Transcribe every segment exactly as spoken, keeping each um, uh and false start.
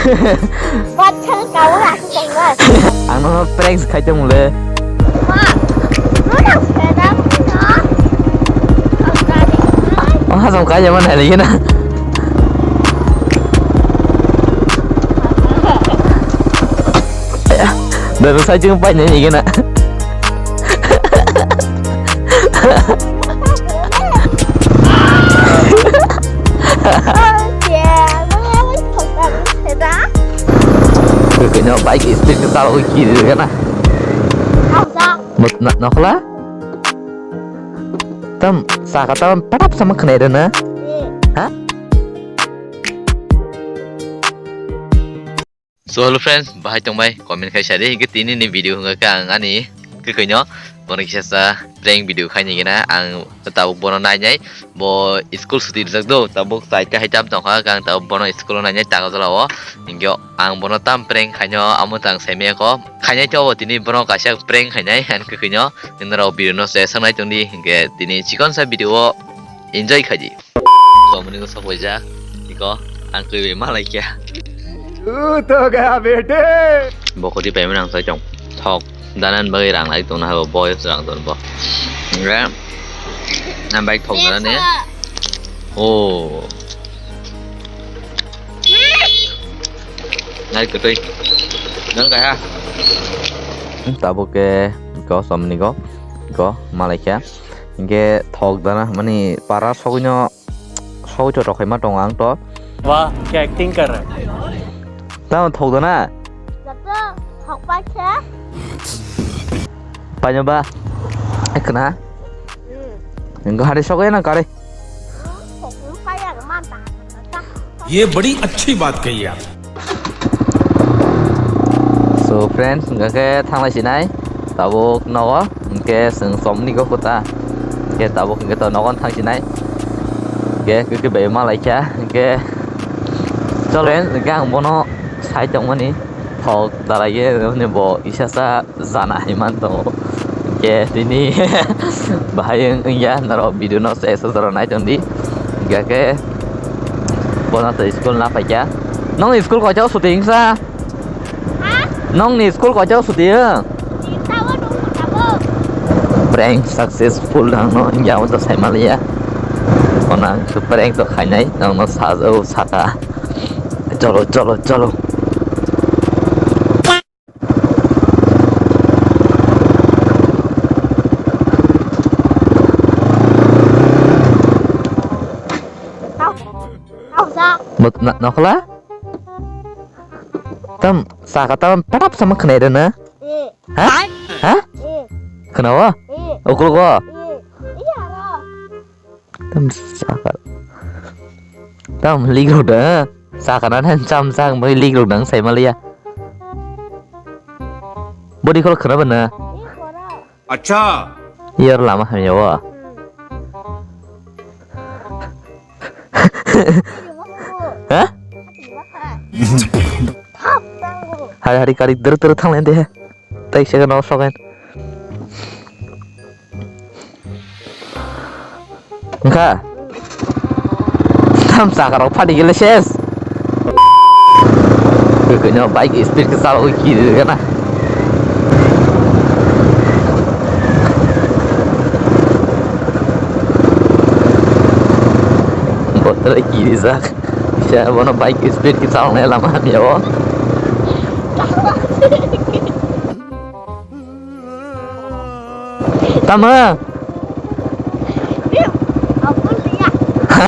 Bacha kawa aku tengah. Ang no prank khai tong le. Ma, no nang sepeda no. Oh, hasam kaya mana lagi na. Baru saja yang panen lagi na. Kino bike speed ke talo kiri kana. Mut na nokla. Tam saka tam patap sama khnai rena. Ha? So hello friends, bahai tongbai comment khai sadi hingke tini ni video hingke ang ani kekoi no bono kisa sa prank video khai ni gina ang tabuk bono nai nai bo school suti rijak do tabuk tai kahai tam tongkha ang tabuk bono school o nai nai tago jala o hingke ang bono tam prank khai no amo tang sai maya ko khai nai to tini bono kaisa prank khai nai ang kekoi no nini rok video no se sangnai tongdi hingke tini chikon sa video o enjoy khai di. Somni ko sok waijak, iko ang kwi bai malai kya. Tu to gaya bete. Bokoti payment ang sai chong. Thok danan bagwi rang lai tong na bo boy rang ton bo. Nge. Ang bike thok dana ne. Oh. Nai kotoi. Dan kaya. Tabuk ke ko somni ko. Ko malai kya. Hingke thok dana mani para sogwino sogwi to rok khaima tongo ang to. Wah, kya acting kar raha hai. Tamo thok dana? Jato thok pa khe. Paino ba? Ekna. Hmm. Hingke hari sogwi na kare. Hmm, thok pa ya ma ta. Ye badi achhi baat kahi aap. So friends, hingke thanglai sinai tabuk nogo hingke chwng somni go kota hingke tabuk hingke to nogo thang sinai hingke keke bai malai kha hingke chole hingke ang bono sai tongmani thok dalai ye bo isa sa jana hai man tongo. Hingke tini bahai wng ya norok video no se so jora nai tongdi. Hingke ke bono to school na paikha. Nong school koichao suti wngsa? Ha? Nong ni school koichao suti wng? Prank successful dang no wngya o to sai maliya. Kono ang prank to khainai nong no sajao saka. Cholo cholo cholo. Mut na nokla? Tam saka tam patap sama khnai rena. Eh. Ha? Ha? Eh. Khenawa? Eh. Okol go? Eh. Iya ro. Tam sakar. Tam ligrok da. Sakar na cham cham bai ligrok dang sai maliya. Bodi khol khana bana. Acha. Iyar lama hamya wa. Ha? Hari hari kari der ter thang lende. Tai se no sogen. Wngkha. Tam saka rok phadi gele ses. Koi no bike speed ke chalo kiri gana. Botre kiri jak. Kisa bono bike speed ke chalo ne lama hamya o. Tama.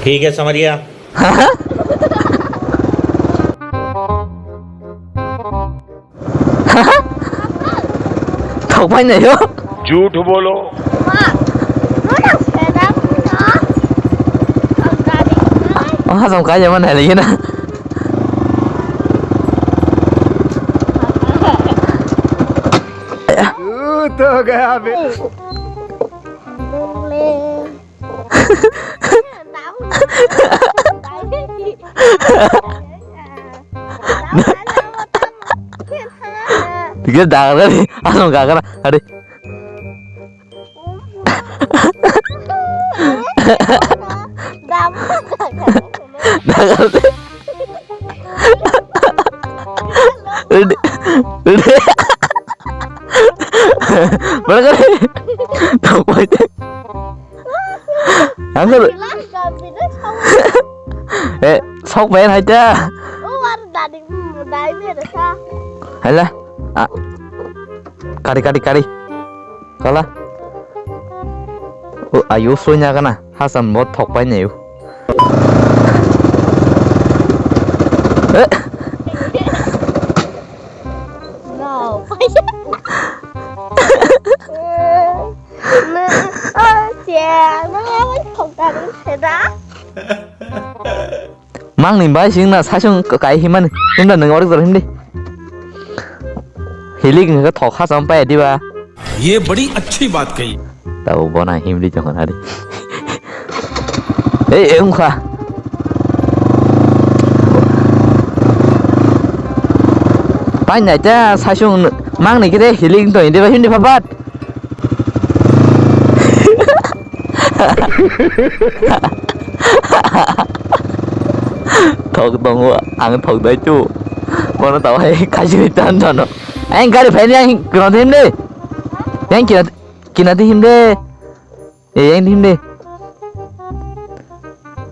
ठीक है, समझ गया। Thok pai nai yo. झूठ बोलो। Oh, hasam kaya mana lagi na. Too to gaya be. Tiga dagar ni, asam gagar, hari. Dagar ni. Udah. Udah. Mana kali? Tokpai. Angkal. Eh, sok main aja. Hala. Ah. Kari, kari, kari. Kala. Oh, ayo, sonya kana. Hasan bot thok pai nayo. Eh. No. Mangni bai sing na sasung kai himani. Himda nang orik jor himdi. Hilik nang thok ha sam pai diba. Ye badi achhi baat kahi. Tabo bona himdi jong hari. Ei, ei, ungkha. Pai nai ta sasung mangni kide hilik to hindi ba hindi phabat. Thok tongo, ang thok dai tu. Bono tawai kaji tan jano. Ang gari phai ni ang kino dim de. Yang kina, kina dim de. Eh, yang dim de.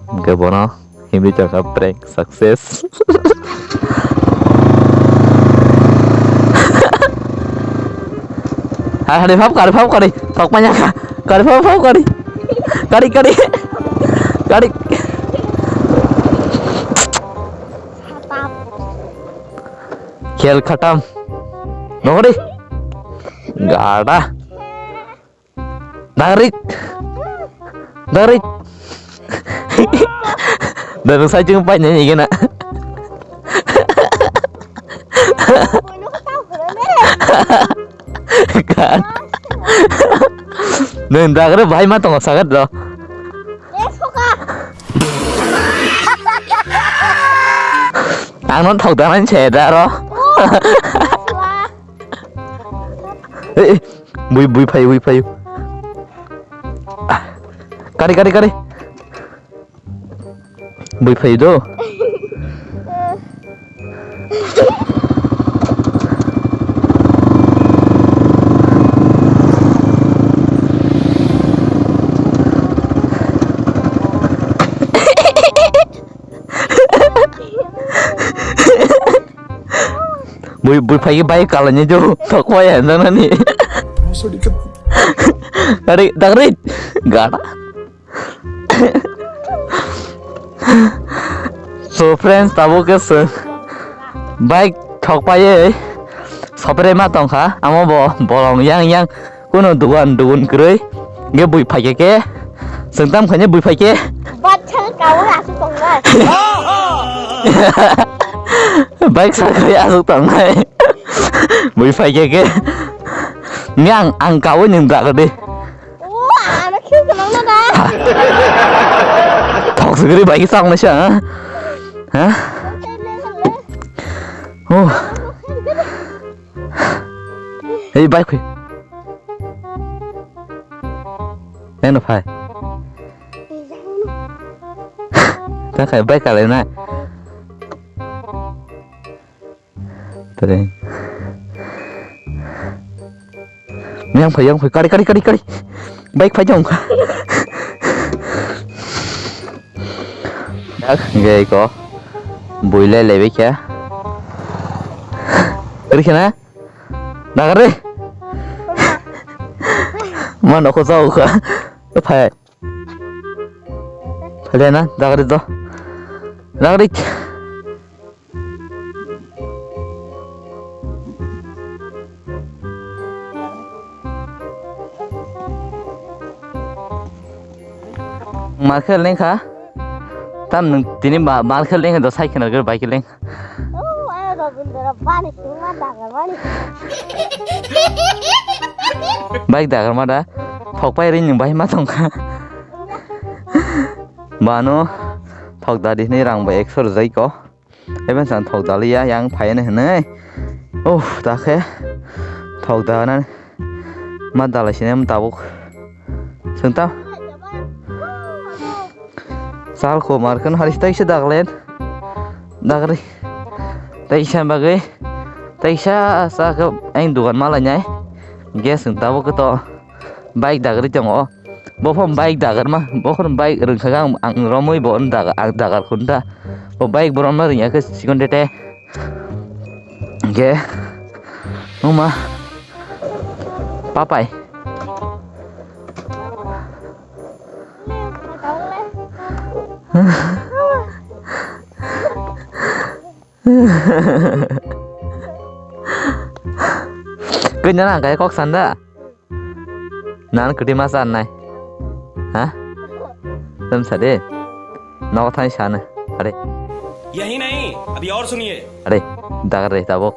Hingke bono himwi tongkha prank success. Hari phap kari, phap kari, thok manya kha. Kari phap, phap kari. Kari, kari. Kari. Khel khatam. Nokori. Gada. Dagrik. Dagrik. Dagrik sai jeng pai nai gena. Kan. Neng dagre bai ma tongo sagat do. Ang non thok danai se da ro. Eh, eh, bui, bui phayu, bui phayu. Ah, kari, kari, kari. Bui phayu do. Bui, bui phai bai kala ni jo. Thok pai han jana ni. Ari, dagri. Gana. So friends, tabo ke se bike thok pai ye. Sopre ma tong kha. Amo bo bolong yang yang. Kuno dugan dugun kwrwi. Ge bui phaikhe khe. Sengtam khanya bui phaikhe. Bike sa kawi asuk tongnai. Bike sa kawi asuk tongnai. Bui phaikhe khe. Ngang ang kawi ning dak de. O, ano khiu kwlwng na da. Thok sugri bike sa nang sa. Ha? Oh. Ei, bike phai. Eno phai. Ta khai bike kalai na. Tare. Yang phai, yang phai. Kari, kari, kari, kari. Bike phai jong kha. Yak, gei ko. Bui le lebe kya? Kari khana? Nagar re. Ma nokho jao kha. Phai. Phai le na, nagar re do. Nagar re. Mar khel neng kha. Tam nung tini ma-, mar khel neng kha do cycle nang kha bike leng. Oh, ayo Rabindra, bani sima dagar bani. Bike dagar ma da. Thok pai ring nung bai ma tong kha. Bano thok dadi ni rang bai ekso rwjai ko. Even san thok daliya yang phaiya hinwi. Oh, ta khe thok dana ma dalai sini tabuk. Sengta. Sal ko mar kan hari tai se daglen. Dagri. Tai se bagwi. Tei sa sa khe ang dugan ma lainai. Gas wng tabuk khe to bike dagri tongo. Bo phano bike dagarma, bo phano bike rwngkha ang, ang romwi bo dagar, ang dagar khun ta. Bo bike bo romna rwngya khe sikon tete. Ge. Numa. Papai. Kanya na kaya kok sanda. Nan kwtwi ma cha nai? Ha? Tamo sa de. Nogo thani sana. Are. यही नहीं, अभी और सुनिए। Are, dagar re tabuk.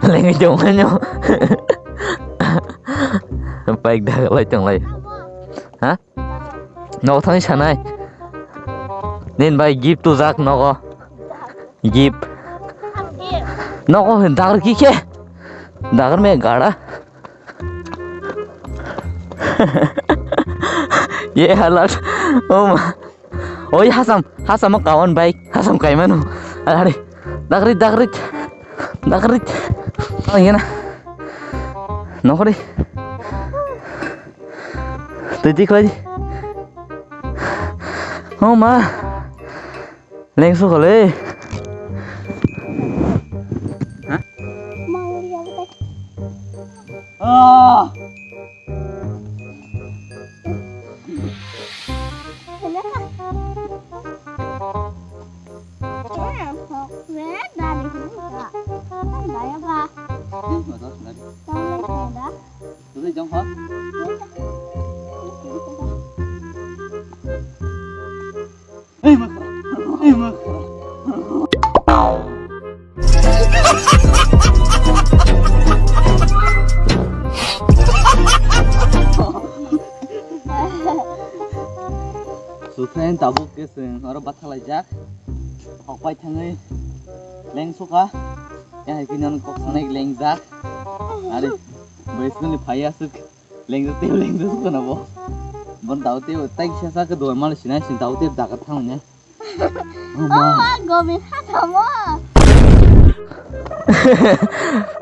Lengi jong anyo. Bike dagar lai tong lai. Ha? Nogo thani sanai. Nin bai gift tujak nogo. Gift. Nogo dagar kikhe. Dagar me gada. Ye halat. Oh ma. Oi hasam, hasam kawan bai, hasam kaimano. Ari, dagrit, dagrit, dagrit. Oh iya na. Nokori. Tadi kau. Oh ma. Lengsu kole. Hah? Ah. Sukren tabuk ke seng oro bathalaijak. Hokpai thangwi lengsuka. Ya hai kini kok sanai lengjak. Ari bai school ni phai asuk. Lengjak tei lengjak suka na bo. Bon tau tei tai kisa sa ke dua mal sinai sin tau tei dakat thang ne. Oh ma, gobi khatamo.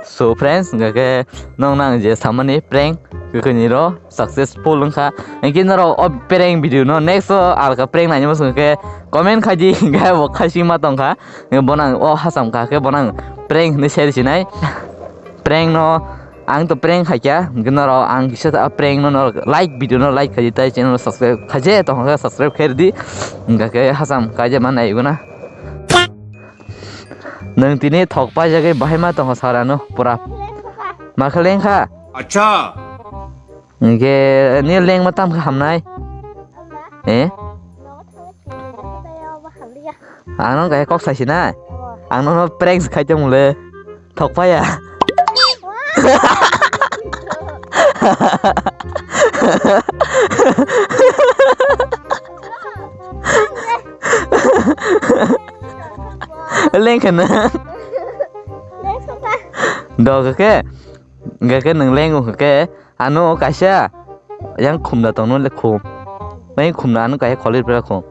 So friends, hingkha khe nong nang je samani prank kwkhwini ro successful wngkha. Hingkhe norok o prank video no next o alka prank nainani bwswk khe comment khaidi, hingkhe bo khaisingma tongkha. Bonang o hasam kha khe bonang prank hinwi ser sinai. Prank no Ang to prank khaikya, hingkhe norok ang kisa ta prank no norok like video no like khaidi tai channel subscribe khaije tongkha subscribe khairdi. Hingkha khe hasam kaije ma nai guna. Nwng tini thok paijagwi bahai ma tongkha sarano pura. Ma khe lengkha. Acha. Hingkhe ni lengma tam khe hamnai. Eh? Ang no kaya kok sai sinai. Ang no prank khai tong le. Thok paya. Leng khana. Dok ke. Ga ke nang leng ke. Ano kaisa. Yang khum da tong no le khum. Mai khum na ano kaya kholir pera khum.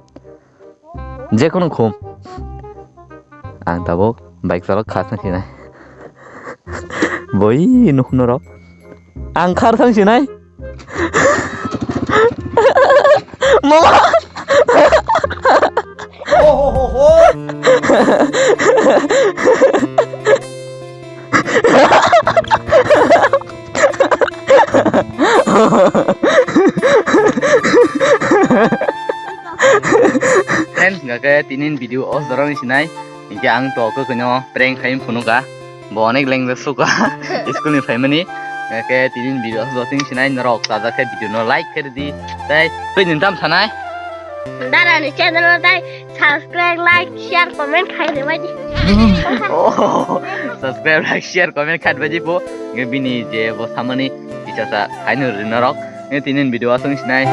Jekunu khum. Ang tabuk bike chalok kha thang sinai. Boi nukhung norok. Ang khar thang sinai. Mama. Friends, hingkha khe tinin video o jorani sinai, hingkhe ang to kwkhwino prank khai phunukha, bo onek lengjak suka school ni phaimani, hingkha khe tinin video o joting sinai norok chajak khe video no like khe ridi, tei twi nini tam sanai? Dara ni channel o tai subscribe, like, share, comment khai rwbaidi. Oh, subscribe, like, share, comment khai rwbaidi po. Nge bini je bo samani kisa sa khaino ri norok. Nge tinin video asung sinai.